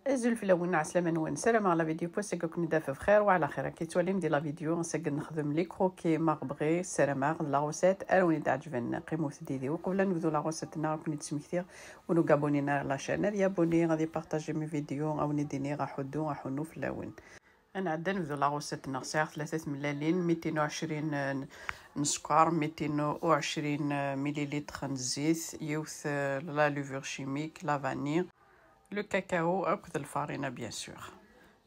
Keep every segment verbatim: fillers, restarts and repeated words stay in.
Azul fell-awen, ɛeslama-nwen. Ssarameɣ la vidéo n wass-agi ad ken-id-taf bxir wa ɛla xir. Akka tettwalim di la vidéo, ass-agi ad nexdem les croquettes marbrés. Ssarameɣ d la recette ara wen-iɛeǧben. Qqimet did-i. Uqbel ad nebdu la recette-nneɣ, ad ken-id-smektiɣ win ur abonné ara la chaîne, ad yabonné, ad ipartaji mes vidéos, ad wen-id-iniɣ aḥuddu, aḥunnu fell-awen. Ad nɛeddi ad nebdu la recette-nneɣ. Sɛiɣ tlata tmellalin, mitin u ɛecrin n sskeṛ, mitin u ɛecrin millilitre n zzit, yiwet, euh, la levure chimique, la vanille, le cacao akked lfarina, bien sûr.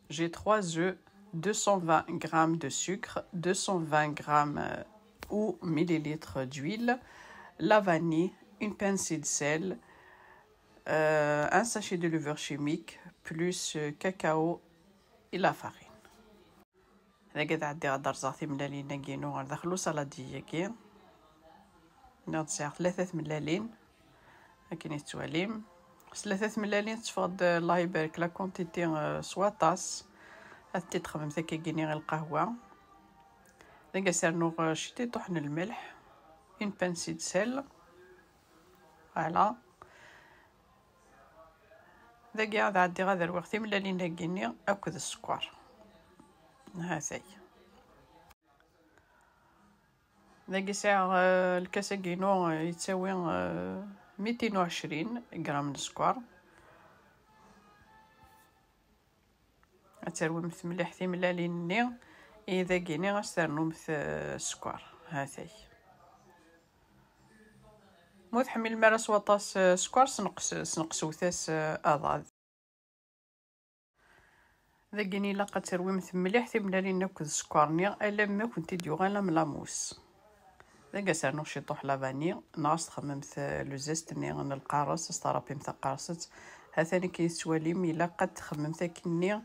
J'ai trois œufs, deux cent vingt grammes de sucre, deux cent vingt grammes, euh, ou millilitres d'huile, la vanille, une pincée de sel, euh, un sachet de levure chimique, plus, euh, cacao et la farine. Dagi ad ɛeddiɣ ad rẓeɣ timellalin-agi-inu ɣer daxel usaladi-agi. Nniɣ-d sɛiɣ tlata tmellalin, akken i tettwalim. S tlata tmellalin tetteffeɣ-d, Allah ibarek, la quantité, euh, s waṭas. Ad tent-id-texmemt akka-gini i lqahwa. Dagi ad s-rnuɣ, euh, ciṭiṭuḥ n lmelḥ, une pincée de sel. Voilà. Dagi ad ɛeddiɣ ad rwiɣ timellalin-agi-nni akked sskeṛ. Ha-t-ay. Dagi sɛiɣ, euh, lkas-agi-inu, euh, yettawi, euh, mitin u ɛecrin gram n sskeṛ. Ad terwimt mliḥ timellalin-nni, i dagi-nni ad s-ternumt, eh, sskeṛ. Ha-t-ay. Ma ur tḥemmilem ara s waṭas, eh, sskeṛ, sneqs-, sneqsewt-as, eh, aḍad. Dagi-nni ilaq ad terwimt mliḥ timellalin akked sskeṛ-nni, alamma kent-id-yuɣal am la mousse. Dagi ad s-rnuɣ ciṭuḥ la vanille, neɣ ad s-txemmemt, eh, le zeste-nni n lqares, ad s-terrapim taqerṣet. Ha-t-an akken i tettwalim, ilaq ad txemmemt akkenni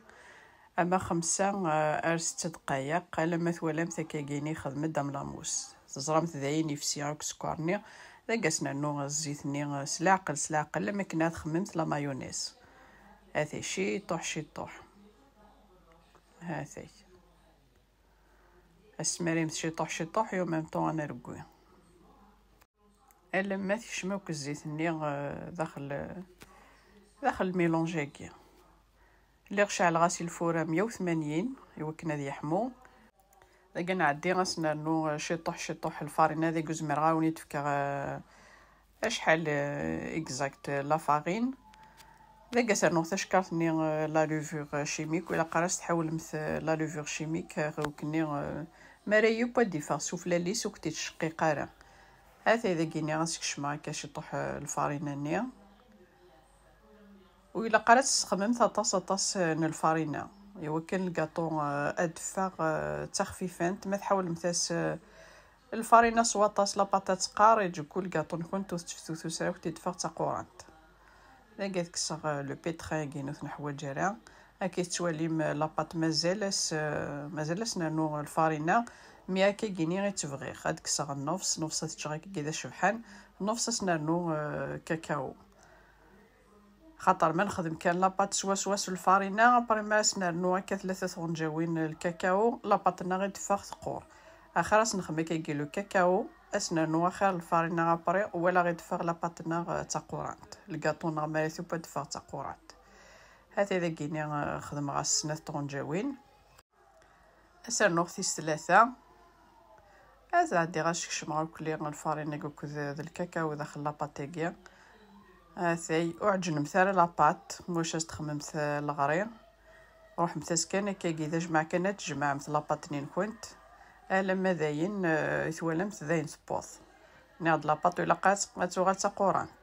ama xemsa, eh, ar setta dqayeq, alamma twalamt akkagi-nni ixdem-d am la mousse. Teẓramt dayen ifsi akk sskeṛ-nni. Dagi ad s-nernu zzit-nni, eh, s leɛqel, s leɛqel, am akken ad txemmemt la mayonnaise. Ha-t-ay, ciṭuḥ, ciṭuḥ. Ha-t-ay. Ad s-tmarimt ciṭuḥ ciṭuḥ, et en même temps ad nregwi. Alamma tekcem akk zzit-nni, eh, daxel, daxel lmilanj-agi. Lliɣ ceɛleɣ-as i lfur meyya u tmanyin i wakken ad yeḥmu. Dagi ad nɛeddi ad s-nernu, eh, ciṭuḥ ciṭuḥ lfarina, dagi ur zmireɣ ad wen-id-fkeɣ, eh, acḥal, eh, exact, eh, la farine. Dagi ad s-rnuɣ tacekkart-nni, eh, la levure chimique, ilaq ara s-tḥawlemt, eh, la levure chimique, eh, ɣer wakken-nni, eh, mi ara yeww ad d-iffeɣ sufella-is ur k-id-tceqqiq ara. Ha-t-ay dagi-nni ad s-kecmeɣ akka ciṭuḥ, eh, lfarina-nni. Ur ilaq ara ad tesxemmemt aṭas, aṭas, eh, n lfarina. Iwakken lgaṭu, eh, ad d-teffeɣ, eh, d taxfifant. Ma tḥawlemt-as, eh, lfarina s waṭas, la pâte ad teqqar, et du coup lgaṭu-nkent ur tettfetu tusra, ur k-id-teffeɣ d taqurant. Dagi ad kkseɣ, eh, le pétrin-agi ur t-neḥwaǧ ara. Akka i tettwalim, eh, la pâte mazal-as, eh, mazal-as nernu lfarina, mi akka-gini i tt-bɣiɣ. Ad kkseɣ nnefs, nnefs ad t-ččeɣ akka-gi d acebḥan, nnefs ad s-nernu, eh, cacao. Xaṭer ma nexdem kan la pâte swaswa s lfarina, après ma as-nernu akka tlata tɣenǧawin n lkakao, la pâte-nneɣ i d-teffeɣ teqqur. Axir as-nexdem akkagi le cacao, as-nernu axir lfarina après, wala ɣ-i d-teffeɣ la pâte-nneɣ, eh, d taqurant. Lgaṭu-nneɣ ma ara tufa d-teffeɣ d taqurant. Ha-t-ay dagi-ni, eh, xedmeɣ-as snat tɣenǧawin. Ad s-rnuɣ tis tlata. Ad ɛeddiɣ ad skecmeɣ akli lfarin-agi akked d lkakaw daxel la pâte-agi. Atay, ur ɛeǧǧnemt ara la pâte, ma ulac ad s-texmemt, eh, leɣri. Ruḥemt-as kan akkagi d ajmaɛ kan, ad tjemɛemt la pâte-nni-nkent. Alamma d ayen, eh, i twalamt d ayen tewweḍ. Nniɣ-d la pâte ilaq ad, ad tuɣal d taqurant.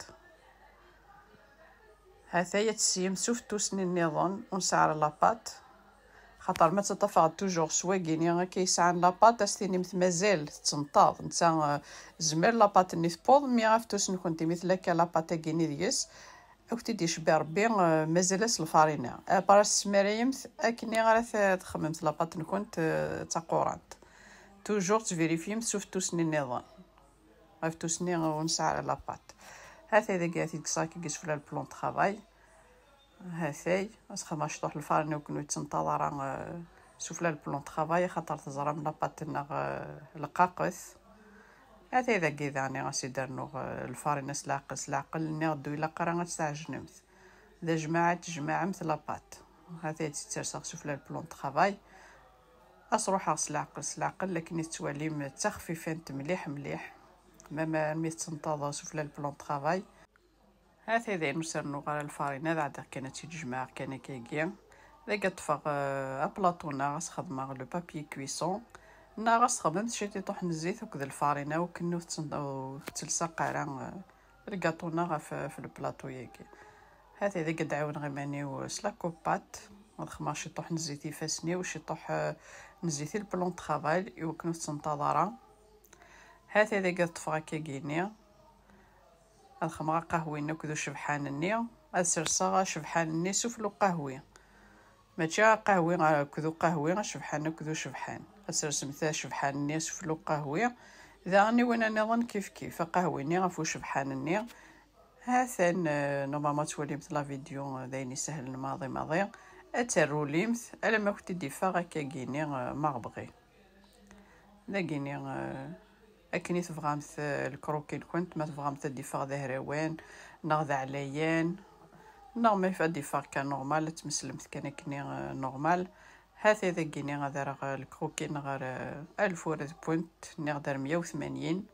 Hatay ad tessiyem s ufettus-nni nniḍen ur nesɛi ara la pâte. Xaṭer ma ttaṭṭafeɣ toujours s wagini akka yesɛan la pâte, ad s-tinimt mazal tettenṭaḍ. Netta, eh, tezmer la pâte-nni tewweḍ, mi afettus-nkent imi tella kan la pâte-agi-nni deg-s, ad kent-id-icebbi Rebbi, eh, mazal-as lfarina. Après ad s-tesmarayemt akken ara t-, txemmemt la pâte-nkent, eh, d taqurant. Toujours ttverifyemt s ufettus-nni nniḍen. Afettus-nni ur nesɛi ara la pâte. Hatay dagi ad t-id-kkseɣ akka sufella le plan de travail. Hatay, ad s-xedmeɣ ciṭuḥ lfarin akken ur yettenṭaḍ ara, eh, sufella le plan de travail, axaṭer teẓram la pâte-nneɣ, eh, leqqaqet. Hatay dagi daɣen ad s-id-rnuɣ, eh, lfarina s leɛqel, s leɛqel, nniɣ-d ur ilaq ara ad tt-tɛejnemt. d ajmaɛ ad tejmaɛemt la pâte. Hati ad tt-sserseɣ sufella le plan de travail. As ruḥeɣ s leɛqel, s leɛqel, lakin i tettwalim d taxfifant mliḥ mliḥ. Ma, ma, mi tettenṭaḍ sufella le plan de travail. Hati d ayen ur s-rennuɣ ara lfarina, ad ɛeddiɣ kan ad tt-id-jemɛeɣ kan akkagi. Dagi ad ṭṭfeɣ, euh, aplaṭu-nneɣ, ad s-xedmeɣ le papier cuisson, neɣ ad s-txedmemt ciṭiṭuḥ n zzit akked lfarina, akken ur tetten-, ur tettlsaq ara, euh, lgaṭu-nneɣ ɣef, ɣef leplaṭu-yagi. Hati dagi ad ɛiwneɣ iman-iw s la coupe-pâte, ad xedmeɣ ciṭuḥ n zzit i ifassen-iw, ciṭuḥ, euh, n zzit i le plan de travail, iwakken ur tettenṭaḍ ara. Hati dagi ad ṭṭfeɣ akkagi-nni. Ad xedmeɣ aqahwi-nni akked ucebḥan-nni. Ad serseɣ acebḥan-nni sufella uqahwi. Mačči aqahwi akked uqahwi, acebḥan akked ucebḥan. Ad sersemt acebḥan-nni sufella uqahwi. Daɣen i win nniḍen kif kif, aqahwi-nni ɣef ucebḥan-nni. Hatan, euh, normalement ad twalimt la vidéo, euh, d ayen isehlen maḍi maḍi. Ad terrulimt alamma kent-id-iffeɣ akkagi-nni, euh, ma ɣebɣi. Dagini, euh, akken i tebɣamt, euh, lkruki-nkent, ma tebɣamt ad d-iffeɣ d ahrawan, neɣ d aɛlayan, neɣ ma ad d-iffeɣ kan normal, ad tmeslemt kan akkenni, euh, normal. Hati dagini ad rreɣ, euh, lkruki-nneɣ ɣer, euh, alef u rebɛemya, niɣ-d ar meyya u tmanyin.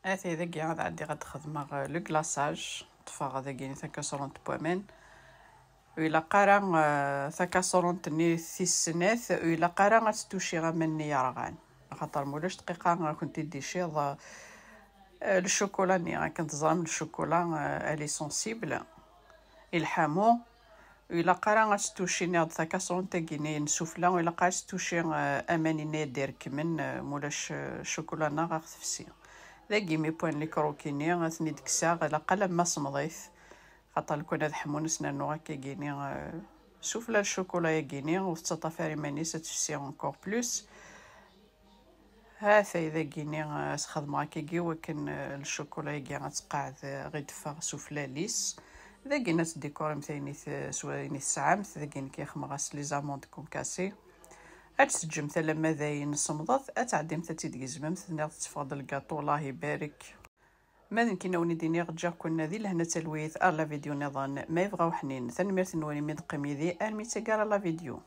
Atay dagi ad ɛeddiɣ ad xedmeɣ, euh, le glaçage. Ṭṭfeɣ dagi takasrunt n waman. Ur ilaq ara, euh, takasrunt-nni tis snat, ur ilaq ara ad s-tuci aman-nni yerɣan. Axaṭer mulac dqiqa ad kent-id-iciḍ, euh, le chocolat-nni. Akken teẓram, le chocolat, euh, elle est sensible i lḥamu. Ur ilaq ara ad s-tuci, niɣ-d takasrunt-agi-nni n sufella, ur ilaq ara ad s-tuci, euh, aman-nni ad d-irekmen, euh, mulac, euh, ccukula-nneɣ ad ɣ-tefsi. Dagi mi wwan likruki-nni, ad ten-id-kkseɣ, ilaq alamma semmeḍit. Xaṭer lukan ad ḥmun, ad s-nernu akkagi-nni, euh, sufella n ccukula-agi-nni, ur tettaṭṭaf ara iman-is, ad tefsi encore plus. Hatay dagini, euh, ad s-xedmeɣ akkagi wakken, euh, ccukula-agi ad tqeɛɛed, euh, ɣ-i d-teffeɣ sufella-is. Dagini ad tdikuremt ayen i t-, s wayen i tesɛamt. Dagini kan xedmeɣ-as les amandes concassées. Ad tt-teǧǧemt alamma d ayen semmeḍet, ad tɛeddimt ad tt-id-gezmemt, tenniḍ tetteffeɣ-d lgaṭu, Allah ibarek. Ma d nekkini ad wen-id-iniɣ ǧǧiɣ-ken di lehna d talwit ar la vidéo nniḍen, ma yebɣa uḥnin. Tanemmirt-nwen imi d-teqqim yid-i armi d taggara la vidéo.